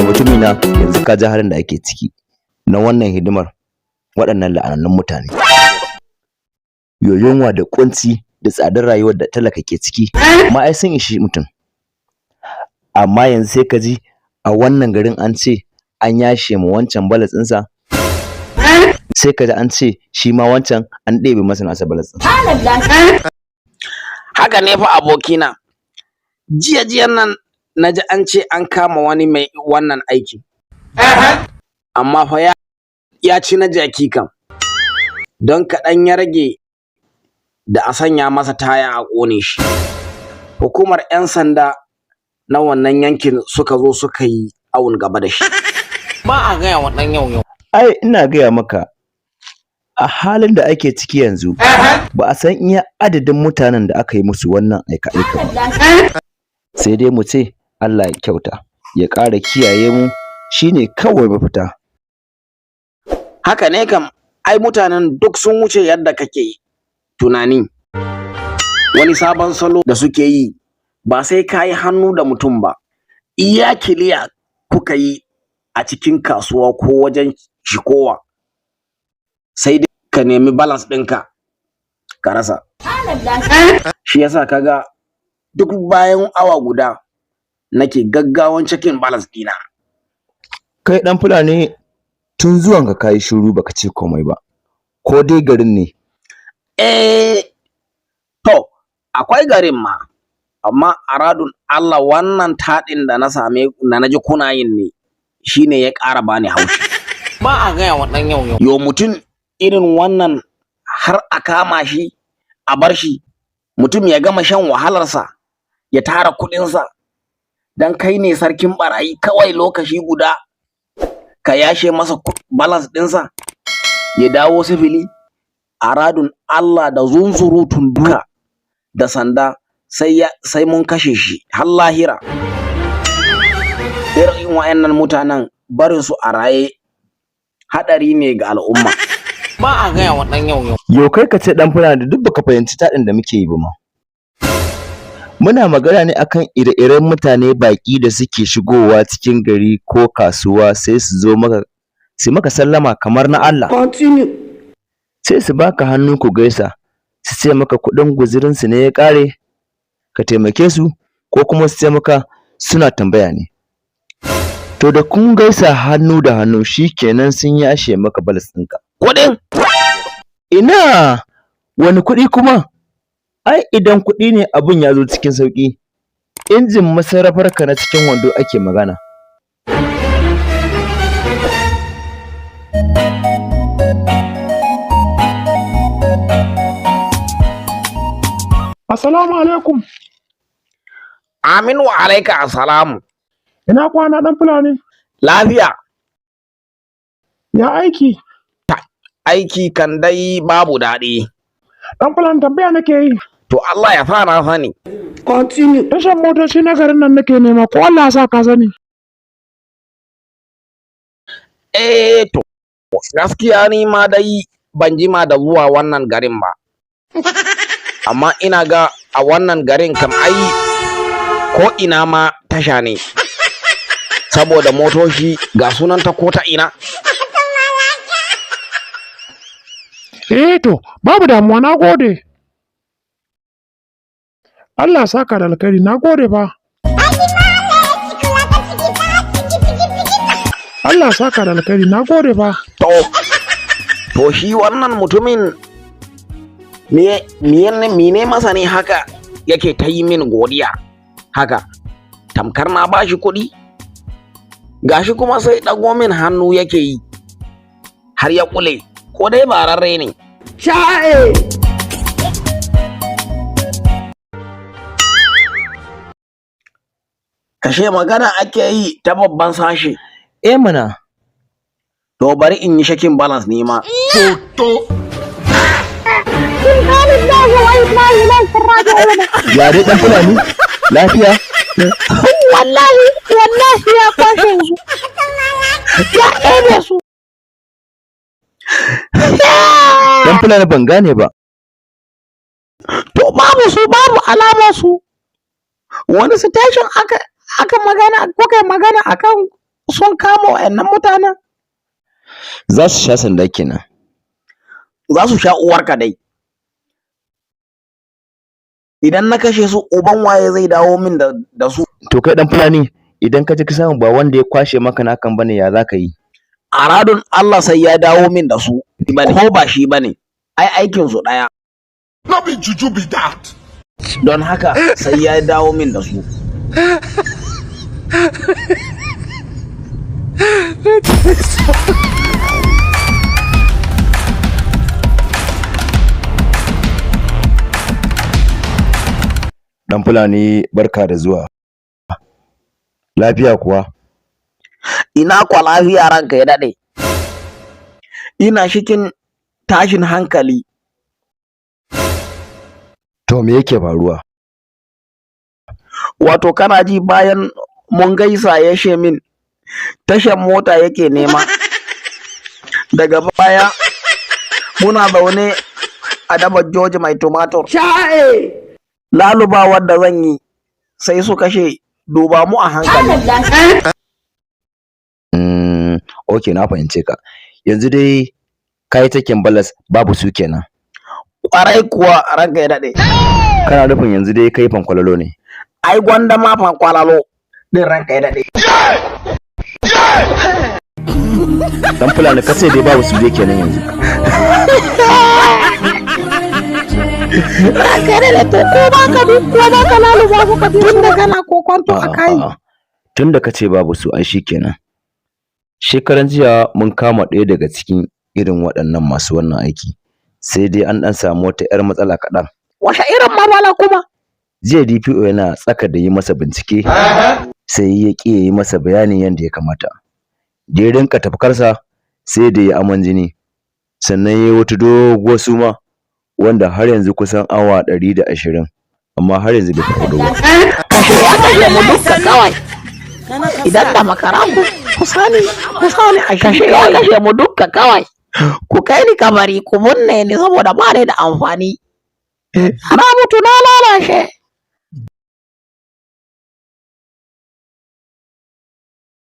To mutumina, yanzu ka ji halin da ake ciki na wannan hidimar waɗannan la'anannun mutane. Yo, yunwa da ƙunci da tsadar rayuwar da talaka ke ciki ma ai sun ishi mutum. Amma yanzu sai ka ji a wannan garin an ce an yashe ma wancan balance ɗinsa, sai ka ji an ce shi ma wancan an ɗebe masa nasa balance ɗin. Haka ne fa abokina. Jiya jiyan nan na ji an ce an kama wani mai wannan aikin. Amma fa ya ci na jaki kam. Don kaɗan ya rage da a sanya masa taya a ƙone shi. Hukumar 'yan sanda na wannan yankin suka zo suka yi awon gaba da shi. Ba a gaya wa ɗan yau yau. Ai ina gaya maka, a halin da ake ciki yanzu ba a san iya adadin mutanen da aka yi musu wannan aika-aika ba. Sai dai mu ce Allah ya kyauta, ya ƙara kiyaye mu, shine kawai mafita. Haka ne kam, ai mutanen duk sun wuce yadda kake tunani. Wani sabon salo da suke yi, ba sai ka yi hannu da mutum ba, iya kiliya kuka yi a cikin kasuwa ko wajen shikowa, sai dai ka nemi balance ɗinka ka rasa. Shi yasa kaga duk bayan awa guda nake gaggawan checking balance ɗina. Kai ɗan Fulani, tun zuwanka ka yi shiru baka ce komai ba, ko dai garin ne? Eh, to, akwai garin ma, amma a radun Allah wannan taɗin da na same da na ji kuna yin ne shine ya ƙara bani haushi. Ba a gaya wa ɗan yau yau. Yo, mutum irin wannan har a kama shi a bar shi, mutum ya gama shan wahalarsa ya tara kuɗinsa, dan kai ne sarkin ɓarayi, kawai lokaci guda ka yashe masa balance ɗinsa ya dawo sifili. A radun Allah da zunzurutun duka da sanda sai mun kashe shi har lahira. Irin wa'annan mutanen barin su a raye haɗari ne ga al'umma. Ba a gaya wa ɗan yau yau. Yo, kai ka ce ɗan Fulani duk baka fahimci taɗin da muke yi ba ma. Muna magana ne akan ire-iren mutane baƙi da suke shigowa cikin gari ko kasuwa, sai su zo maka su maka sallama kamar na Allah. Sai su baka hannu ku gaisa, su ce maka kuɗin guzurinsu ne ya ƙare, ka taimake su, ko kuma su ce maka suna tambaya ne. To da kun gaisa hannu da hannu, shikenan sun yashe maka balance ɗinka. Kuɗin? Ina wani kuɗi kuma? Ai idan kuɗi ne abun ya zo cikin sauƙi. Injin masarrafarka na cikin wando ake magana. Assalamu alaikum. Amin wa alaika assalamu. Ina kwana, ɗan Fulani? Lafiya. Ya aiki? Aiki kan dai babu daɗi. Ɗan Fulani, tambaya nake yi. To, Allah ya sa na sani. Tashan motoci na garin nan nake nema, ko Allah ya sa ka sani. Eh to, gaskiya ni ma dai ban jima da zuwa wannan garin ba. Amma ina ga a wannan garin kam ai ko ina ma tasha ne. Saboda motoci ga sunan ta ko ta ina. Eh to, babu damuwa, na gode. Allah ya saka da alkhairi, na gode fa. Allah ya saka da alkhairi, na gode fa. To shi wannan mutumin me ne masa ne haka yake ta yi min godiya haka, tamkar na bashi kuɗi? Gashi kuma sai ɗago min hannu yake yi har ya ƙule, ko dai bararre ne. Kashe magana ake yi ta babban sashe. Eh mana. To, bari in yi checking balance ni ma. Ya dai, ɗan Fulani? Lafiya? Wallahi, wallahi ya kwashe su. Ya ɗebe su. Ɗan Fulani, ban gane ba. To, babu su, babu alamar su. Wani station aka magana, kuka yi magana akan sun kama wa'annan mutanen? Za su sha sanda kenan. Za su sha uwarka dai. Idan na kashe su, uban waye zai dawo min da su? To kai ɗan Fulani, idan ka je ka samu ba wanda ya kwashe maka nakan bane, ya za ka yi? A radun Allah sai ya dawo min da su, ko ba shi bane, ai aikin su ɗaya. No be juju be that. Don haka sai ya dawo min da su. Ɗan Fulani, barka da zuwa. Lafiya kuwa? Ina kwa lafiya, ranka ya daɗe. Ina cikin tashin hankali. To me yake faruwa? Wato kana ji, bayan mun gaisa ya ce min tashan mota yake nema. Daga baya muna zaune a dabar George mai tumatur. Lalubawar da zan yi sai su kashe duba mu a hankali. Ok, na fahimce ka. Yanzu dai ka yi takin balas babu su kenan. Kwarai kuwa, ranka ya daɗe. Kana nufin yanzu dai kai fankwalalo ne. Ai gwanda ma fankwalalo din, ranka ya daɗe. Ɗan Fulani, ka ce dai babu su dai kenan yanzu. Ranka ya daɗe, to ko ba ka bi ko ba ka laluba su ka bi tun da kana kokonto a kai. A'a, tun da ka ce babu su, ai shikenan. Shekaran jiya mun kama ɗaya daga cikin irin waɗannan masu wannan aiki. Sai dai an ɗan samu wata 'yar matsala kaɗan. Wace irin matsala kuma? Jiya DPO yana tsaka da yi masa bincike sai ya ƙi ya yi masa bayanin yadda ya kamata. Da ya rinƙa tafkarsa sai da ya aman jini. Sannan ya yi wata doguwar suma wanda har yanzu kusan awa 120, amma har yanzu bai farfaɗo ba. Kashe ya kashe mu dukka kawai. Idan da makara ku sani a kashe ya kashe mu dukka kawai. Ku kai ni kabari ku binne ni saboda ba ni da amfani. Na mutu na lalace.